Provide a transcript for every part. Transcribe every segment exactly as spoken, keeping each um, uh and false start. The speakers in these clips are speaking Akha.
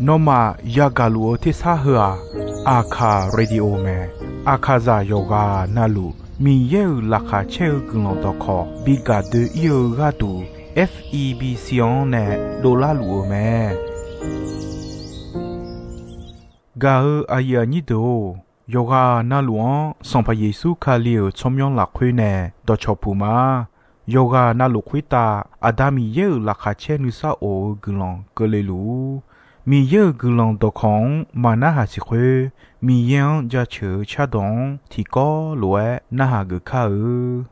Nawmaf yagaq luf-eu tersar heu-aq, Aqkaq Radio mae. Aqkaqzaq yawqghaq navluf Miqyaer-euq laqkhaq caer-eu guiqlanq dawqkawq bi gaq doe-ir-eu gharduq, F E B C-anr nae dovlar luf-eu mae. Gaq-eu aqyuif aqnyir deuq-or, yawqghaq navluf-anr Sanqpaq Yeqsur Kali-euq tsawrmyanr lafkhoer nae dawqcawq puq ma. Yawqghaq navluf khoertav Aqda Miqyaer-euq laqkhaq caer nuisar of-eu guiqlanq keuvle luf-ur. Miqyaer-euq guiqlanq dawqkawq-anr maq narhaq siq khoer, Miqyaer-anr jaceuq-eu cardawq-anr tiqkawv lof-aer narhaq geuf kar-eu.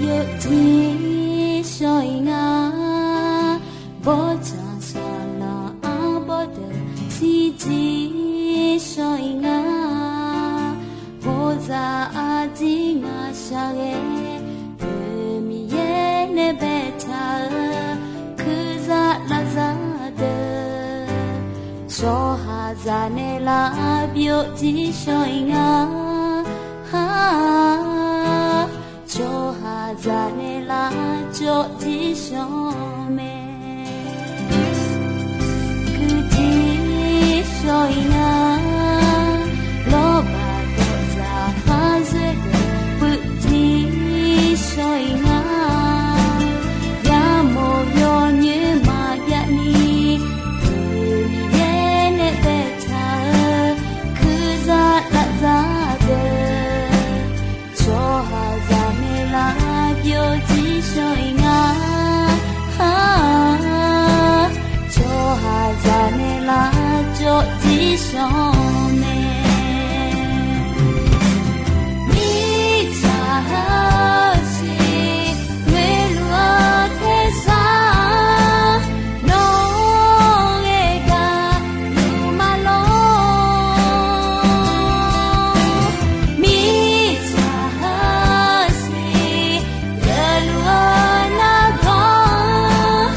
Yawjir shawr-ir nga, bawrdzaq saqlaq arbawr deuq shirjir shawr-ir nga. Bawrdzaq arjir ngaq shaqghae, Deuq Miqyaer nae baetaq-eu, kurzaq lavzaq deuq, tsawrhaqzaq nae lavbyov jir shawr-ir nga. Tsawrhaqzaq nae lavcawv jir shawr mae. Kuirjir shawr-ir nga, lawrbaq dawqdzaq khar zoer deuq puivjir shawr-ir nga. Yamawr yawnyoer maqjav ni, Deuq Miqyaer nae baetaq-eu, kurzaq lavzaq deuq, tsawrhaqzaq nae lavbyov jir shawr-ir nga. Tsawrhaqzaq nae lavcawv jir shawr mae. Mirtsaq heusiq ngoeqluf-eu tersar, nawr-eu gaqluf ma lor. Mirtsaq heusiq geufluf-eu nargawr,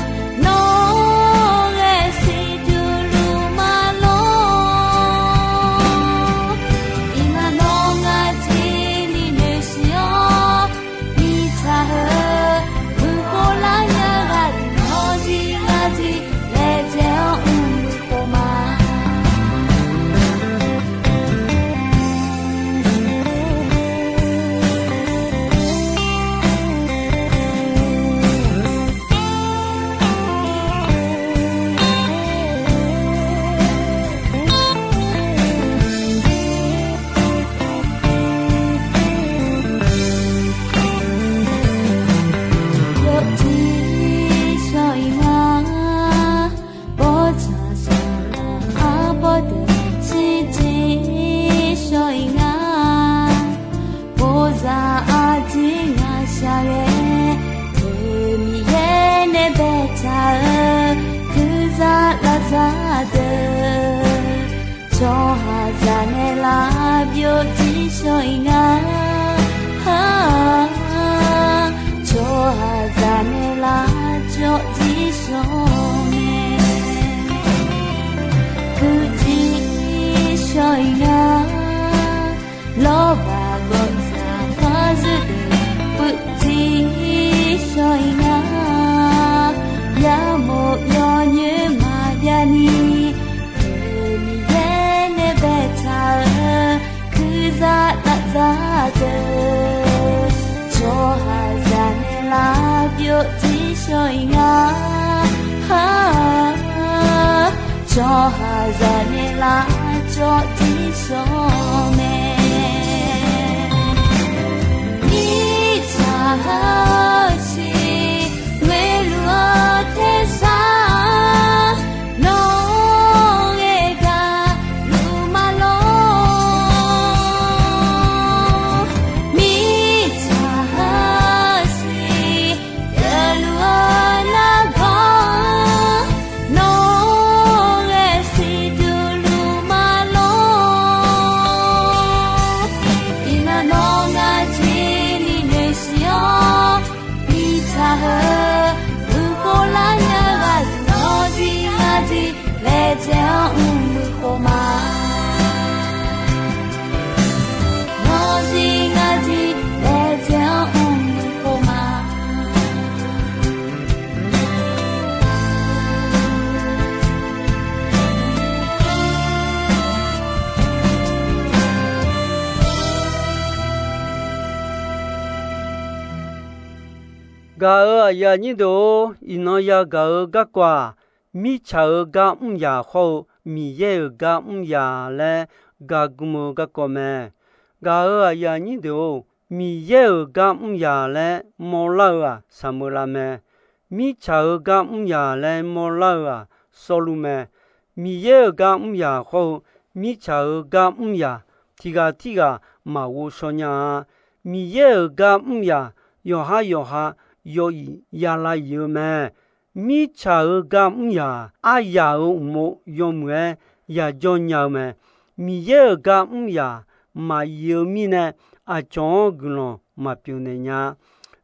nawr-eu ghae siqduq luf ma lor. Iqmalavngar tiqli noeqsiq-awr, mirtsaq heu, buqkhov lar nya ghaq deuq-anr jir lar jir laejae-awr mr-eu khof ma. Yawjir shawr-ir nga, bawrdzaq saqlaq arbawr deuq shirjir shawr-ir nga. Bawrdzaq arjir ngaq shaqghae, Deuq Miqyaer nae baetaq-eu, kurzaq lavzaq deuq, tsawrhaqzaq nae lavbyov jir shawr-ir nga. Tsawrhaqzaq nae lavcawv jir shawr mae. Puivjir shawr-ir nga, lawrbaq gawqdzaq khar zoer deuq puivjir shawr-ir nga. Yamawr yawnyoer maqjav ni, Deuq Miqyaer nae baetaq-eu, kurzaq lavzaq deuq, tsawrhaqzaq nae lavbyov jir shawr-ir nga. Tsawrhaqzaq nae lavcawv jir shawr mae. Mirtsaq heusiq ngoeqluf-eu tersar, nawr-eu ghae gaqluf ma lor. Mirtsaq heusiq geufluf-eu nargawr, nawr-eu Gaq-euq aqyuif aqnyir deuq-or, iqnan yagaq-eu garkawv-aq, mirtsaq-euq gar mr yaq hawr-eu Miqyaer-euq gar mr yaq laer gaqgm-eu garkawv mae. Gaq-euq aqyuif aqnyir deuq-or, Miqyaer-euq gar mr yaq laer mawrlar-eu-aq, Saqmeuqlav mae. Mirtsaq-euq gar mr yaq laer mawrlar-eu-aq, Sawrluv mae. Miqyaer-euq gar mr yaq hawr-eu mirtsaq-euq gar mr yaq tiqghaq tirghaq maqghov shaw nya-a. Miqyaer-euq gar mr yaq yawqhar yawqha yaw iq yala iq-eu mae. Mirtsaq-euq gar mr yaq aryaq-euq uqmov yawmuiq-aer yajawr nya-eu mae. Miqyaer-euq gar mr yaq maqir-eu mirnae, aqcawq-anr guiqlanq maqpyeuf naeq nya.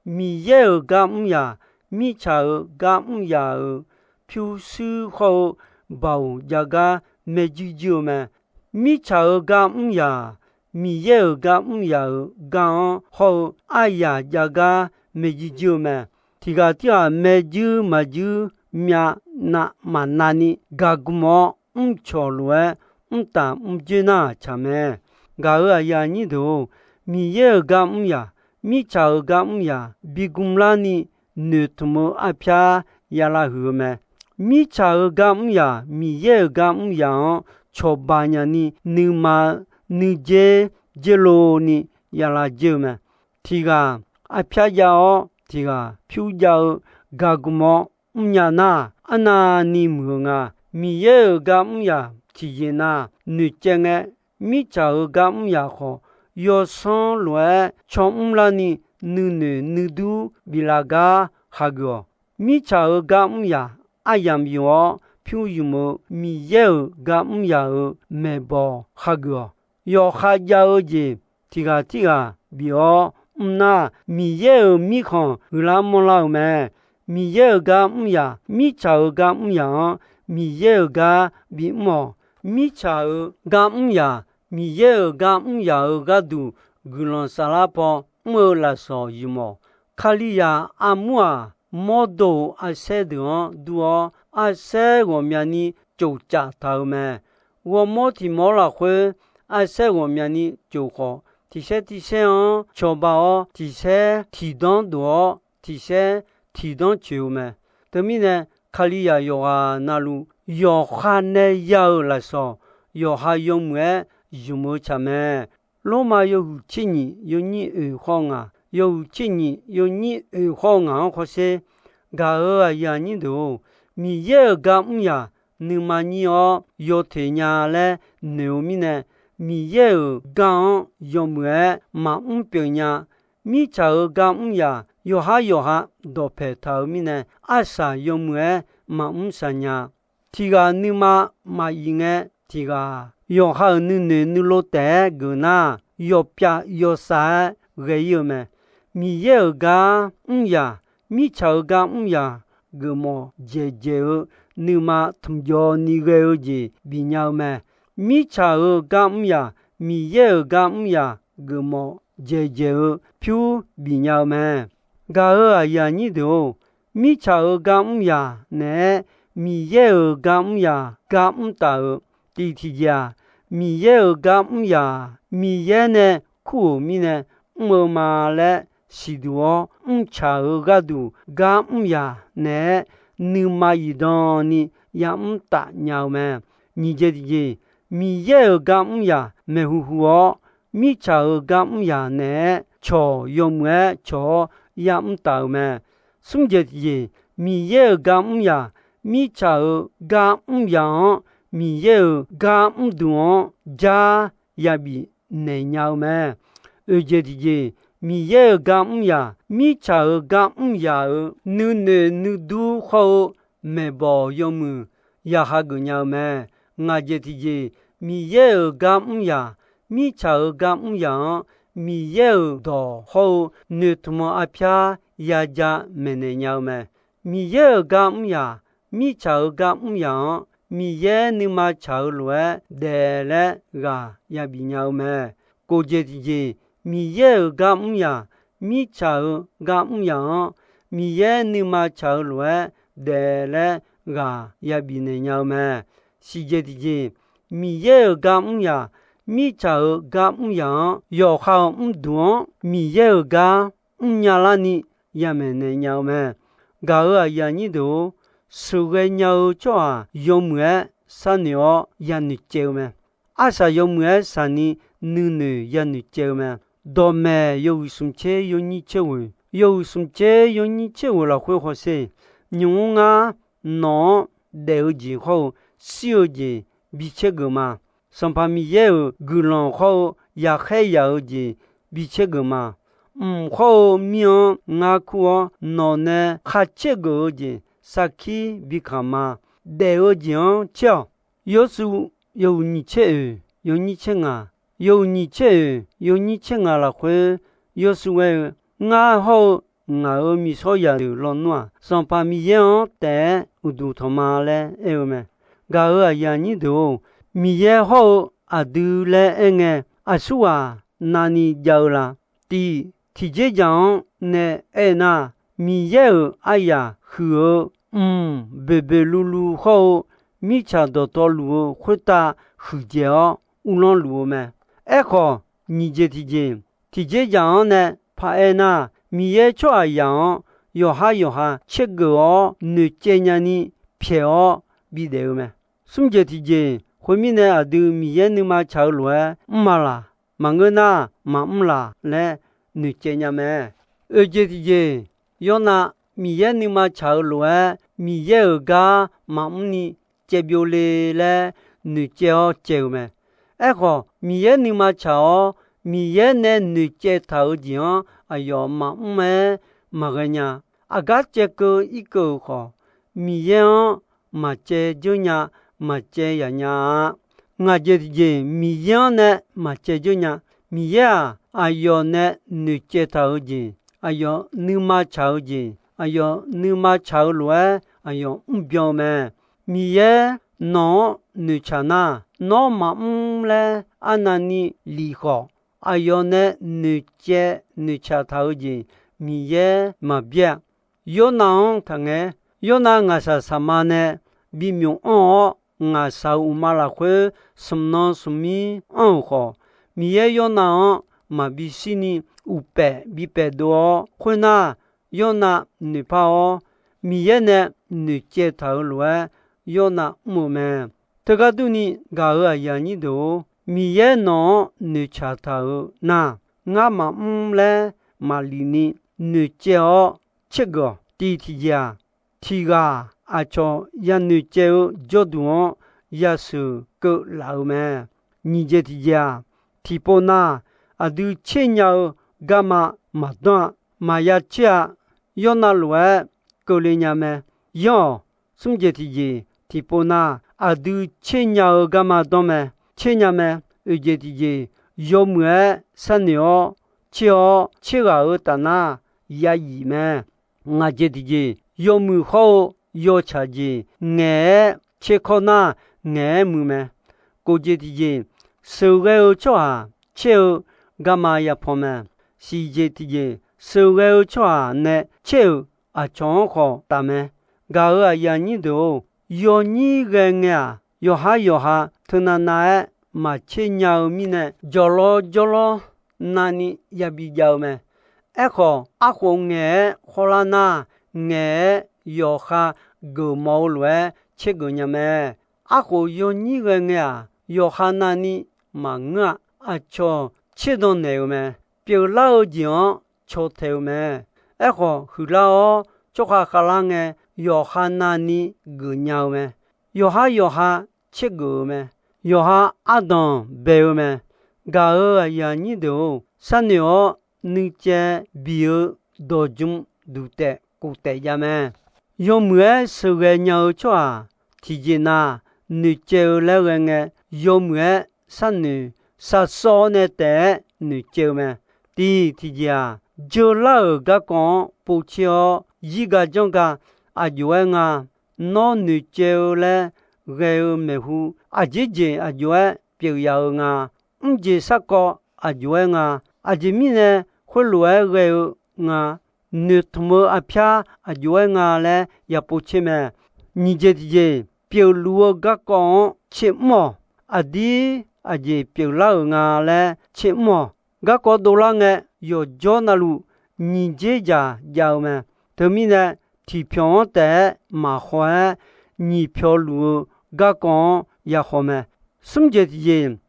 Miqyaer-euq gar mr yaq mirtsaq-euq gar mr yaq-euq pyurshuir hawr-eu baoq jav gar maerjuir juir-eu mae. Mirtsaq-euq gar mr yaq, Miqyaer-euq gar mr yaq-euq gar-anr hawr-eu aryaq jav gar maerjuir juir-eu mae. Tiqghaq tirghaq maerjuir maqjuir myav nav maqnav ni gaqgm-awr mrcawq lof-aer mrtaf mrjoer nar-aq tsaq mae. Gaq-euq aqyuif aqnyir deuq-or, Miqyaer-euq gar mr yaq, mirtsaq-euq gar mr yaq bi gmlar ni noeqtmq-eu arpyar yalav huiq-eu mae. Mirtsaq-euq gar mr yaq Miqyaer-euq gar mr yaq-anr cawba nya ni nuima nuidzer dzer lov ni yalav dzer-eu mae. Tiqghaq arpyar jav-awr tiqghaq pyur jav-eu gaqgm-awr mrnya nar-aq, arnavni muiq-eu nga. Miqyaer-euq gar mr yaq tiqjeq nav noeqcaev ngae, mirtsaq-euq gar mr yaq khawf, yawsanr lof-aer caw mr larni nuinoeq nuidur biflaf gar hageuf-awq. Mirtsaq-euq gar mr yaq aryamq yuf-awr pyur ymq-eu Miqyaer-euq gar mr yaq-euq maeqbawq hageuf-awq. Yawqha jav-eu jeq tiqghaq tirghaq bif-awr mr nar, Miqyaer-euq mirkhanq huiqlar manrlar-euq mae. Miqyaer-euq gar mr yaq, mirtsaq-euq gar mr yaq-anr Miqyaer-euq gar bimr-awq. Mirtsaq-euq gar mr yaq, Miqyaer-euq gar mr yaq-euq gharduq guiqlanq saflar paw mr-eu lafsawq ymq-awq. Kalizaq armur-aq, mawrdo-euq arsaer deuq-anr dur-awr, arsaer ghawqmya ni tsofcaf taq-euq mae. Ghawrmawr tiq mawr lafkhoer arsaer ghawqmya ni tsof khawf, tiqsaer tiqsaer-anr cawba-awr, tiqsaer tiqdanr dof-awr, tiqsaer tiqdanr coeq-eu mae. Teumirnae, Kalizaq yawqghaq navluf yawqha nae ya-euq lafsawq, yawqha yawmuiq-aer ymq-eu tsaq mae. Lormav yawhuiq tser nyiq yawnyir oeq khawr ngaq, yawhuiq tser nyiq yawnyir oeq khawr ngaq-anr hawsher. Gaq-euq aqyuif aqnyir deuq-or, Miqyaer-euq gar mr yaq nuima nyir-awr yawteq nya laer noeq-eu mirnae, Miqyaer-euq gar-anr yawmuiq-aer maqmr pyeuf nya. Mirtsaq-euq gar mr yaq yawqhar yawqha dawqpaeq taq-euq mirnae, arsaq yawmuiq-aer maqmr saq nya. Tiqghaq nuima maqir ngae, tiqghaq yawqha-euq nuinoeq nuilov taef-aer geuf nar, yawpyav yawsav-aer ghae-ir-eu mae. Miqyaer-euq gar mr yaq, mirtsaq-euq gar mr yaq geufmawf dzaeqdzaeq-eu nuima tmqjawv ni ghae-eu jeq bifnya-eu mae. Mirtsaq-euq gar mr yaq, Miqyaer-euq gar mr yaq geufmawf dzaeqdzaeq-eu pyur bifnya-eu mae. Gaq-euq aqyuif aqnyir deuq-or, mirtsaq-euq gar mr yaq naeq-aer Miqyaer-euq gar mr yaq gar mr taf-euq tiq tiqjeq-aq, Miqyaer-euq gar mr yaq Miqyaer nae kur-euq mirnae mr-eu ma laer siqduq-awr mrtsaq-euq gharduq gar mr yaq naeq-aer nuima zifdan ni yamr taf nya-eu mae. Nyiq jeq tiqjeq, Miqyaer-euq gar mr yaq maeqhu hu-awr, mirtsaq-euq gar mr yaq naeq-aer cawq yawmuiq-aer cawq-awr yamr taf-euq mae. Smr jeq tiqjeq, Miqyaer-euq gar mr yaq mirtsaq-euq gar mr yaq-anr Miqyaer-euq gar mr duq-anr jar yabif naeq nya-eu mae. Oeq jeq tiqjeq, Miqyaer-euq gar mr yaq mirtsaq-euq gar mr yaq-euq nuinoeq nuidur khawr-eu maeqbawq yawmuiq ya hageuf nya-eu mae. Ngaq jeq tiqjeq, Miqyaer-euq gar mr yaq mirtsaq-euq gar mr yaq-anr Miqyaer-euq dawq hawr-eu noeqtmq-eu arpyar ya ja maeqnaeq nya-eu mae. Miqyaer-euq gar mr yaq mirtsaq-euq gar mr yaq-anr Miqyaer nuima tsaq-eu lof-aer daeq laer ghaq yabif nya-eu mae. Kof jeq tiqjeq, Miqyaer-euq gar mr yaq mirtsaq-euq gar mr yaq-anr Miqyaer nuima tsaq-eu lof-aer daeq laer ghaq yabif naeq nya-eu mae. Siq jeq tiqjeq, Miqyaer-euq gar mr yaq mirtsaq-euq gar mr yaq-anr yawqha-euq mrduq-anr Miqyaer-euq gar mrnya larni yamaeq naeq nya-eu mae. Gaq-euq aqyuif aqnyir deuq-or, sheuqghae nya-eu tsawrhaq yawmuiq-aer sharnoeq-awr yanoeq caev-eu mae. Arsaq yawmuiq-aer shaqni nuinoeq yanoeq caev-eu mae. Dawqmaeq yawhuiq smq tser yawnyir tser ghoeq, yawhuiq smq tser yawnyir tser ghoeq lafkhoer hawsher, nymq-mr ngar nawq-anr daef-eu jeq hawr-eu shir-eu jeq bi caer geuf ma. Sanqpaq Miqyaer-euq guiqlanq hawr-eu yaqkhaer yaq-eu jeq bi caer geuf ma. Mq hawr-eu mir-anr ngar kur-awr, nawq nae khar caer geuf-eu jeq sarkir bi kamq ma. Daef-eu jeq-anr caer-awq. Yawshuv yawhuiq nyiq tser oeq yawnyir tser ngaq, yawhuiq nyiq tser oeq yawnyir tser ngaq lafkhoer Yawshuv aer-eu, Ngar hawr-eu ngaq-euq miqshawr zaqdeuq lawnmr-aq, Sanqpaq Miqyaer-anr taef-aer uqduq tanq ma laer aer-eu mae. Gaq-euq aqyuif aqnyir deuq-or, Miqyaer hawr-eu aqdui laer aerngae, aqsurghaq navni jav-eu la? Tiq, tiqjeq dzaq-anr nae aernar, Miqyaer-euq aryaq huiq-eu mq boeqboeq luvluv hawr-eu mirtsaq dawqtawvluf-eu khoertav huiqdzaeq-awr uvlanr luf-eu mae. Aerkhawf, nyiq jeq tiqjeq, tiqjeq dzaq-anr nae paraer nar, Miqyaer tsawrhaqzaq-anr yawqha yawqha caergeuf-awr noeqcaev nyani pyaeq-awr bidaef-eu mae. Smr jeq tiqjeq, khoermirnae aqdui Miqyaer nuima tsaq-eu lof-aer mr ma laq? Maqngeur nar, maqmr laq laer noeqcaev nya mae. Oeq jeq tiqjeq, Yawrnav Miqyaer nuima tsaq-eu lof-aer Miqyaer-euq gar maqmr ni caevbyov le laer noeqcaev-awr caev-eu mae. Aerkhawf, Miqyaer nuima tsaq-awr Miqyaer nae noeqcaev taq-eu jeq-anr aqyawf maqmr-aer maqghae nya. Aqgar caevkeuv irkeuv-euq khawf, Miqyaer-anr maqcaev dzeur nya, maqcaev yaq nya-a. Ngaq jeq tiqjeq, Miqyaer-anr nae maqcaev dzeur nya. Miqyaer-aq, aqyawf nae noeqcaev taq-eu jeq, aqyawf nuima tsaq-eu jeq, aqyawf nuima tsaq-eu lof-aer aqyawf mrbyan-eu mae. Miqyaer nawq-anr noeqtsaq nar, nawr maqmr laer arnavni lif khawf, aqyawf nae noeqcaev noeqtsaq taq-eu jeq Miqyaer maqbyaer-a. Yawrnav-anr taqngae, Yawrnav ngaqshaq saqma nae bimyuf anr-awr, ngaqshaq-euq uqma lafkhoer smq nan smq mir anr-euq khawf, Miqyaer Yawrnav-anr maqbi shirni uqpaef bi paefdov-awr, khoernar, Yawrnav noeqpar-awr, Miqyaer nae noeqcaev taq-euq lof-aer Yawrnav mr-eu mae. Teugar durni, gaq-euq aqyuif aqnyir deuq-or, Miqyaer nawq-anr noeqtsaq taq-euq nar, ngar maqmr laer maqlif ni noeqcaev-awr caergeuf-awq. Tiq tiqjeq-aq, tiq ghaq aqcawq yanoeqcaev-eu jawrduq-anr yasheuq keuv laf-eu mae. Nyiq jeq tiqjeq-aq, tiqpov nav aqdui tser nya-eu garma maqdanr-a. Maqya tser-a. Yawrnav lof-aer keuvle nya mae. Yanr-awq. Smr jeq tiqjeq, tiqpov nav aqdui tser nya-eu garma danr mae. Tser nya mae. Oeq jeq tiqjeq, yawmuiq-aer sharnoeq-awr tser-awr, tser ghaq-euq tafnar ya yif mae. Ngaq jeq tiqjeq, yawmuiq hawr-eu yawtsaq jeq ngaeq-aer tser kawr nar, ngaeq-aer muiq mae. Kof jeq tiqjeq, sheuqghae-eu tsawrhaq caer-eu garma yapan mae. Siq jeq tiqjeq, sheuqghae-eu tsawrhaq nae caer-euq aqcawq-anr khawf taf mae. Gaq-euq aqyuif aqnyir deuq-or, yawnyir ghae ngae-aq, yawqha yawqha teunav nav-aer maqtser nya-eu mirnae, jawqlawr jawrlawr navni yabi jav-eu mae. Aerkhawf, arkhof ngaeq-aer khawrlar nar, ngaeq-aer yawqha geufmawf-eu lof-aer tsergeuf nya mae. Arkhof yawnyir ghae ngae-aq, yawqha navni maqngeur-a. Aqcawq tserdan naeq-eu mae. Pyeuflar-eu jeq-anr caw tae-eu mae. Aerkhawf, huiqlar-awr tsawrkhav khavlar ngae, yawqha navni geufnya-eu mae. Yawqha yawqha tsergeuf-eu mae. Yawqha ardanq bae-eu mae. Gaq-euq aqyuif aqnyir deuq-or, sharnoeq-awr nuicaev biq-eu dawqjm duq taef kof taef jav mae. Yawmuiq-aer sheuqghae nya-eu tsawrhaq tiqjeq nav noeqcaev-eu laer ghae ngae, yawmuiq-aer sharnoeq shaqsawv-awr nae taef-aer noeqcaev-eu mae. Tiq tiqjeq-aq, jeular-euq garkawv-anr povtser-awr zirga janrga aqjox-aer nga. Nawr noeqcaev-eu laer ghae-eu maeqhu aqjeq jeq aqjox-aer pyeuf yaf-eu nga. Mrjeq sarkawv aqjox-aer nga. Aqjeq mirnae khoerlof-aer ghae-eu nga. Noeqtmq-eu arpyar aqjox-aer nga laer ya povtser mae. Nyiq jeq tiqjeq, pyeufluf-eu garkawv-anr tsermr-awq. Aqdir aqjeq pyeuflar-euq nga laer tsermr-awq. Garkawv dovlar ngae, yawqjawr navluf nyiq dzerdzaq jav-eu mae. Teumirnae, tiqpyawq-anr taef-aer maqhaw-aer, nyiq pyawq luf-eu garkawv-anr ya haw mae. Smr jeq tiqjeq,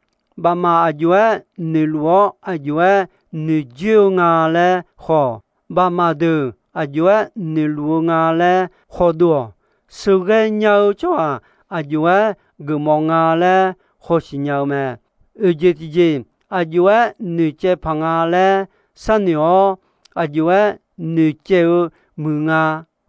bafmaf aqjox-aer noeqluf-awr aqjox-aer noeqjoer-eu nga laer khawf, bafmaf deuq aqjox-aer noeqluf-eu nga laer khawdov-awq. Sheuqghae nya-eu tsawrhaq aqjox-aer geufmawf nga laer khawf siqnya-eu mae. Oeq jeq tiqjeq, aqjox-aer noeqcaev paq nga laer sharnoeq-awr, aqjox-aer noeqcaev-eu muiq nga.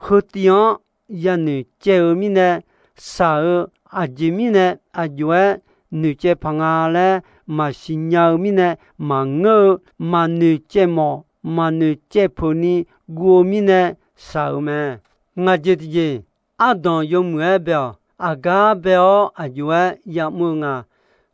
Heutiv-anr yanoeq caev-eu mirnae, shaq-eu aqjeq mirnae aqjox-aer noeqcaev paq nga laer maqsiq nya-eu mirnae maqngeur-eu, maqnoeq caev mawf, maqnoeq caev peuq ni guv-eu mirnae shaq-euq mae. Ngaq jeq tiqjeq, ardanq yawmuiq-aer bae-awq. Aqgar bae-awr aqjox-aer ya'mr-eu nga.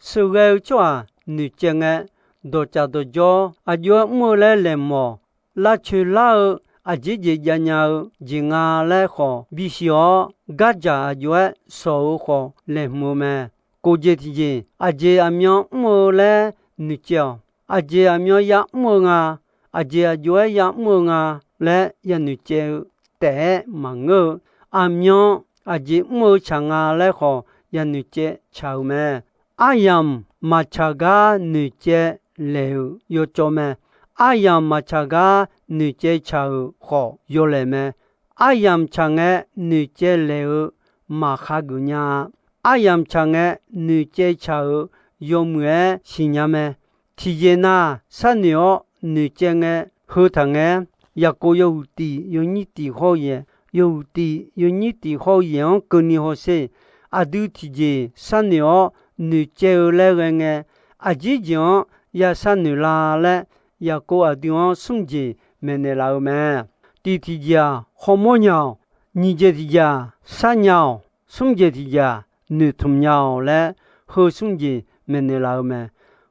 Sheuqghae-eu tsawrhaq noeqcaev ngae, dawqtsaf dawqjawr aqjox-aer mr-eu laer laeqhmq-awq. Lavcoeq lar-eu aqjeq jeq javnya-eu jeq nga laer khawf bisiq-awr, gardzaq aqjox-aer shawq-eu khawf laeqhmq-eu mae. Kof jeq tiqjeq, aqjeq aqmyan mr-eu laer noeqcaev-awq. Aqjeq aqmyan ya'mr-eu nga, aqjeq aqjox-aer ya'mr-eu nga laer yanoeq caev-eu taef-aer maqngeur-eu, aqmyan aqjeq mr-eu tsaq nga laer khawf yanoeq caev tsaq-euq mae. Aryamq maqtsaq gar noeqcaev laeq-euq yawcawv mae. Aryamq maqtsaq gar noeqcaev tsaq-euq khawf yawlaeq mae. Aryamq tsaq ngae noeqcaev laeq-eu maqkhageuf nya-a. Aryamq tsaq ngae noeqcaev tsaq-euq yawmuiq-aer siqnya mae. Tiqjeq nav sharnoeq-awr noeqcaev ngae heu taq ngae-aer, Yaqkov yawhuiq tiq yawnyir tiq hawr-eu yaeq, yawhuiq tiq yawnyir tiq hawr-eu yaeq-anr keuvni hawsher. Aqdui tiqjeq sharnoeq-awr noeqcaev-eu laer ghae ngae, aqjeq jeq-anr ya sharnoeq la laer, Yaqkov aqdui-anr smr jeq maeqnaeq laf-eu mae. Tiq tiqjeq-aq, hawmawr nya-awq. Nyiq jeq tiqjeq-aq, sharnya-awq. Smr jeq tiqjeq-aq, noeqtmq nya-awq laer, heu smr jeq maeqnaeq laf-eu mae.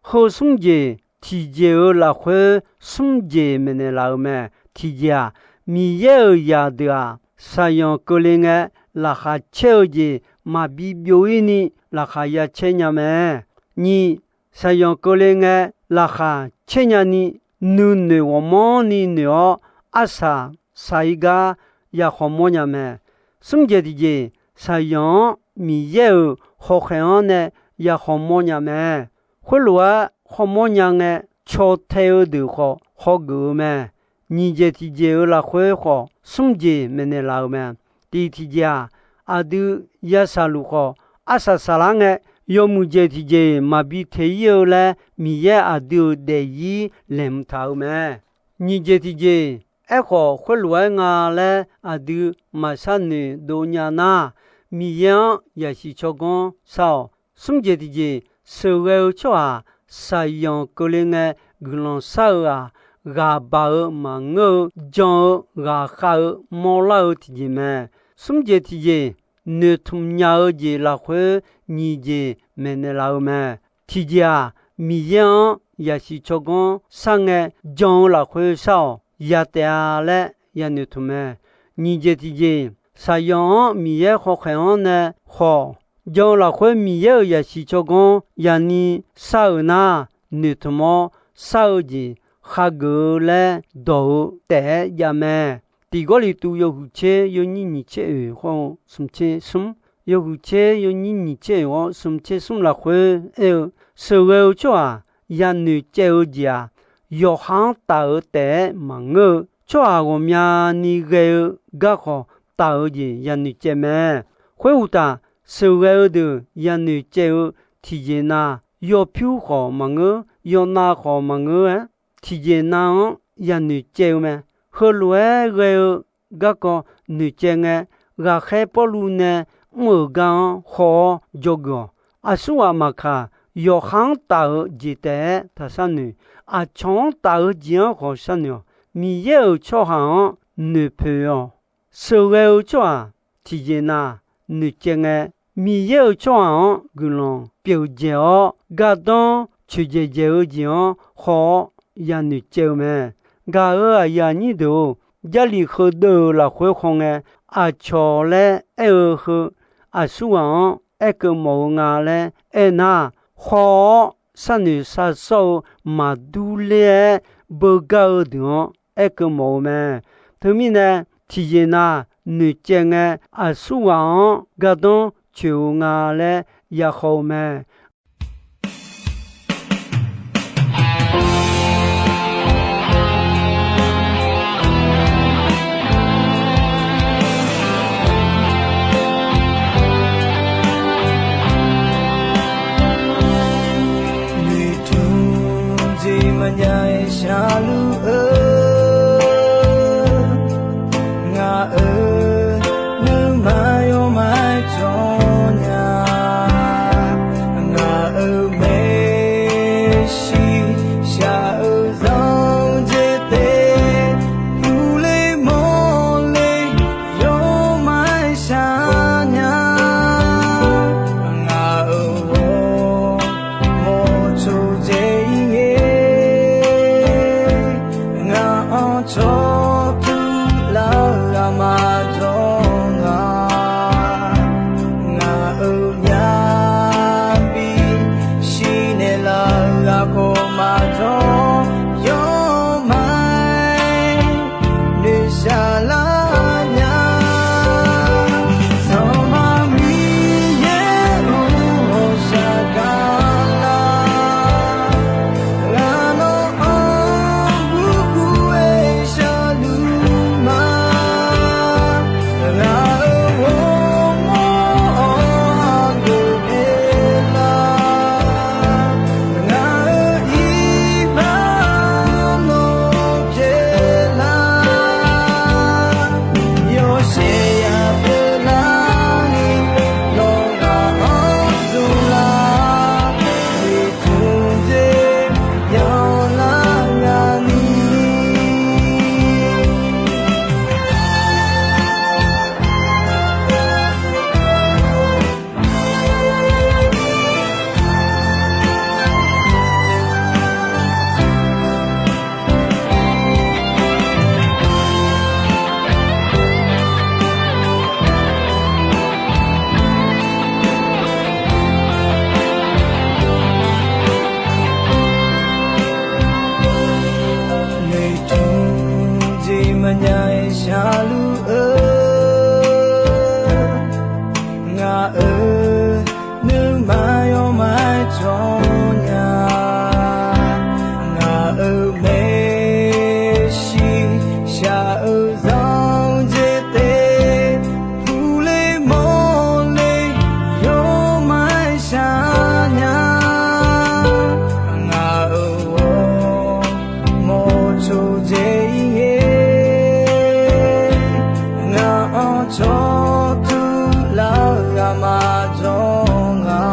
Heu smr jeq tiqjeq-euq lafkhoer smr jeq maeqnaeq laf-eu mae. Tiqjeq-aq, Miqyaer-euq zaqdeuq-aq, shaqyanq keuvle ngae, laqkhaq caer-eu jeq maqbi byov-ir ni laqkhaq ya caer nya mae. Nyiq, shaqyanq keuvle ngae, laqkhaq caer nyani, nuinoeq ghawqmanrni noeq-awr, arsaq saq-ir gar ya hawmawr nya mae. Smr jeq tiqjeq, shaqyanq-anr Miqyaer-euq hawkhaeq-anr nae ya hawmawr nya mae. Khoerlof-aer hawmawr nya ngae, caw tae-eu deuq khawf hawgeuf-eu mae. Nyiq jeq tiqjeq-euq lafkhoer khawf, smr jeq maeqnaeq laf-eu mae. Tiq tiqjeq-aq, aqdui ya shaqluf khawf, arsaq saqlar ngae, yawmuiq jeq tiqjeq maqbi teq-ir-eu laer, Miqyaer aqdui-euq daefzir laeqhmq taq-euq mae. Nyiq jeq tiqjeq, aerkhawf khoerlof-aer nga laer aqdui maqshar noeq dov nya nar, Miqyaer-anr yasiq tsawrganr shar-awq. Smr jeq tiqjeq, sheuqghae-eu tsawrhaq shaqyanq keuvle ngae guiqlanq shar-eu-aq, ghaq baq-eu maqngeur-eu, jan-eu ghaqkhav-eu mawrlar-eu tiqjeq mae. Smr jeq tiqjeq, noeqtmq nya-eu jeq lafkhoer nyiq jeq maeqnaeq laf-eu mae. Tiqjeq-aq, Miqyaer-anr yasiq tsawrganr shar ngae, jan-eu lafkhoer shar-awq. Ya taef-a laer yanoeq tmq mae. Nyiq jeq tiqjeq, shaqyanq-anr Miqyaer hawkhaeq-anr nae khawf, jan-eu lafkhoer Miqyaer-euq yasiq tsawrganr yani shar-euq nar, noeqtmq-awr shar-eu jeq khageuf-eu laer dawq-eu taef-aer jav mae. Tiq Gawrliqtu yawhuiq tser yawnyir nyiq tser oeq hawr-eu smq tser smr, yawhuiq tser yawnyir nyiq tser oeq hawr smq tser smr lafkhoer aer-eu, sheuqghae-eu tsawrhaq yanoeq caev-eu jeq-aq, yawqha-anr taf-eu taef-aer maqngeur-eu, tsawrhaq ghawqmyani ghae-eu garkawv taf-eu jeq yanoeq caev mae. Khoeruqtaf, sheuqghae-eu deuq yanoeq caev-eu tiqjeq nav, yawpyur khawf maqngeur, yawnav khawf maqngeur-aer, tiqjeq nav-anr yanoeq caev-eu mae. Heulof-aer ghae-eu garkawv noeqcaev ngae, ghaqkhaer Pawrluv nae mr-euq gar-anr haw-awr dzawgeuf-awq. Aqsurghaq maqkaq, yawqha-anr taf-eu jeq taef-aer taq sharnoeq. Aqcawq-anr taf-eu jeq-anr khawf sharnoeq-awq. Miqyaer-euq tsawrhaq-anr noeqpoeq-awq. Sheuqghae-eu tsawrhaq tiqjeq nav noeqcaev ngae, Miqyaer-euq tsawrhaq-anr guiqlanq pyeuf dzaeq-awr, gardanr coeqdzaeq dzaeq-eu jeq-anr haw-awr yanoeq caev-eu mae. Gaq-euq aqyuif aqnyir deuq-or, Jarlif heudeuv-euq lafkhoer hawngae, aqcawq laer aer-eu heu aqsurghaq-anr aerkeuv mawf-eu nga laer aernar, haw-awr sharnoeq sharsawr-eu maqdur ler-aer beugar-eu deuq-anr aerkeuv mawf-eu mae. Teumirnae, tiqjeq nav noeqcaev ngae, aqsurghaq-anr gardanr coeq-eu nga laer yakhawf-eu mae. Noeqtmq jeq maqjav-aer shaqluf-eu, ngaq-euq nuima yawmaf-aer cawq nya. Ngaq-euq maeqshi shaq-eu zanq jeq taef, puqle mawrle yawmaf-aer shaq nya. Ngaq-euq ghawrmawr coqdzae-ir ngae, ngaq-anr cawq tuq laf-eu aqma jawr nga. Ngaq-euq myavbi shirnaeq laf-eu aqkawq maqjawr, yawmaf-aer noeqshaq lar nya. Sanqpaq Miqyaer-or, ghawqshaq gaq lar. Ngaq nawr-anr gurgur-aer shaqluf ma. Ngaq-euq ghawrmawr-anr hageuf pyeuf lar. Ngaq-euq iqbax nawr pyeuf lar. Yawshaef ya pyeuf lar ni, nawq ghaq-anr zmq lar. Noeqtmq jeq yanlar nya ni. Noeqtmq jeq maqjav-aer shaqluf-eu, ngaq-euq nuima yawmaf-aer cawq nya. Ngaq-euq maeqshi shaq-eu zanq jeq taef, puqle mawrle yawmaf-aer shaq nya. Ngaq-euq ghawrmawr coqdzae-ir ngae, ngaq-anr cawq tuq laf-eu aqma jawr nga.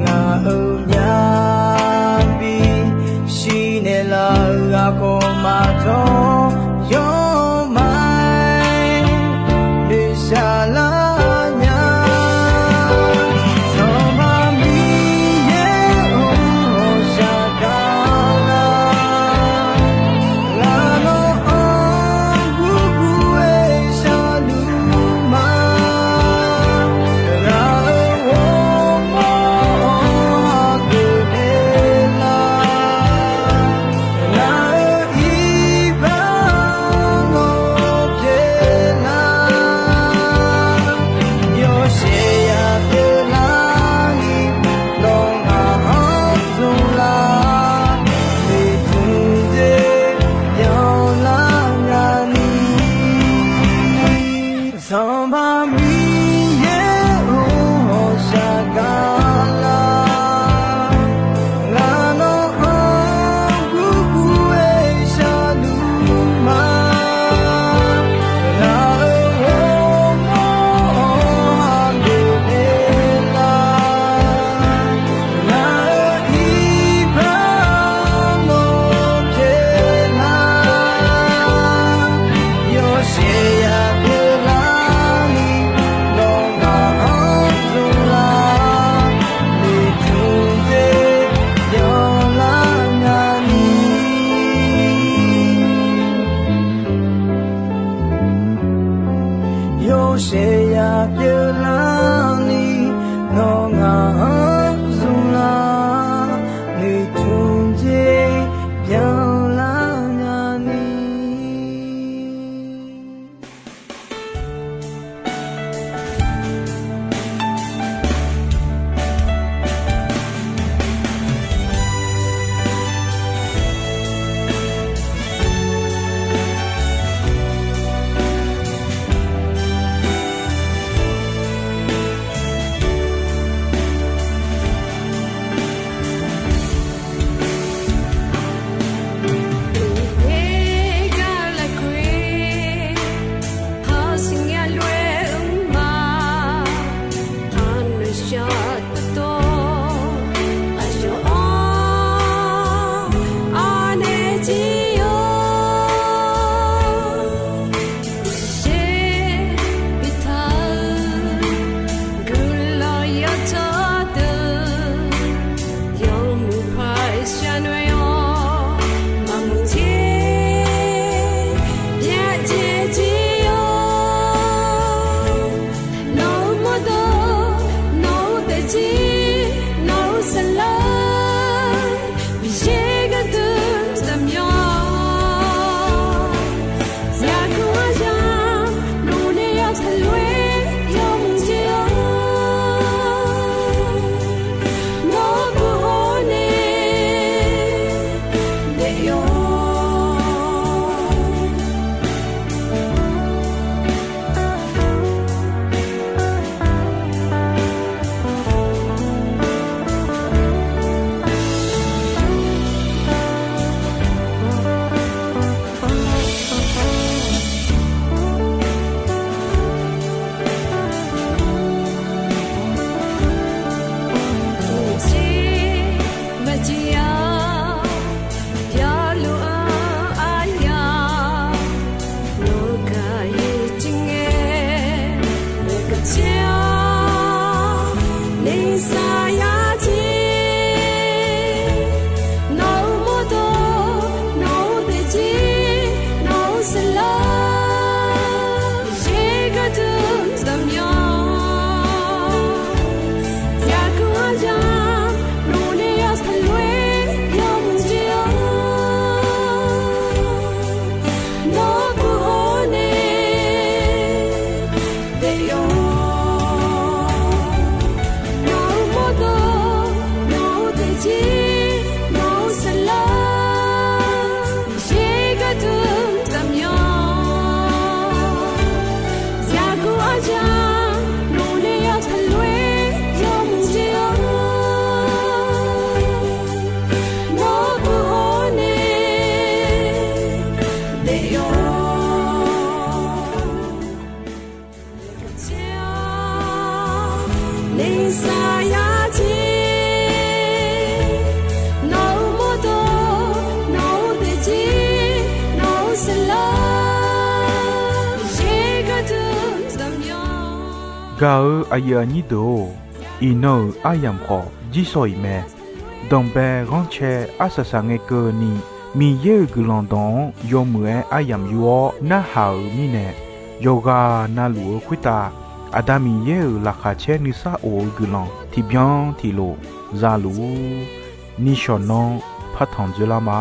Ngaq-euq myavbi shirnaeq laf-eu aqkawq maqjawr, yawmaf-aer noeqshaq lar nya. Sanqpaq Miqyaer-or, ghawqshaq gaq lar. Ngaq nawr-anr gurgur-aer shaqluf ma. Ngaq-euq ghawrmawr-anr hageuf pyeuf lar. Ngaq-euq iqbax Nuisaq ya jeq, nawq-euq mawrdo, nawq-euq daefjeq, nawq-euq saeqlaq, yaer gharduq dawqmyanr. Gaq-eu aqyuif aqnyir deuq-or, iqnan-euq aryamq khawf jirsawq iq mae. Danqbae ghanrcae arsaq saq ngae keuvni, Miqyaer-euq guiqlanq dawq-anr yawmuiq-aer aryamq yur-awr narhaq-euq mirnae, yawqghaq navluf-eu khoertav Aqda Miqyaer-euq laqkhaq caer nuisar of-eu guiqlanq tiqbyan tiqlof za luf-ur. Nishawq nanr partanq dzoerlar ma.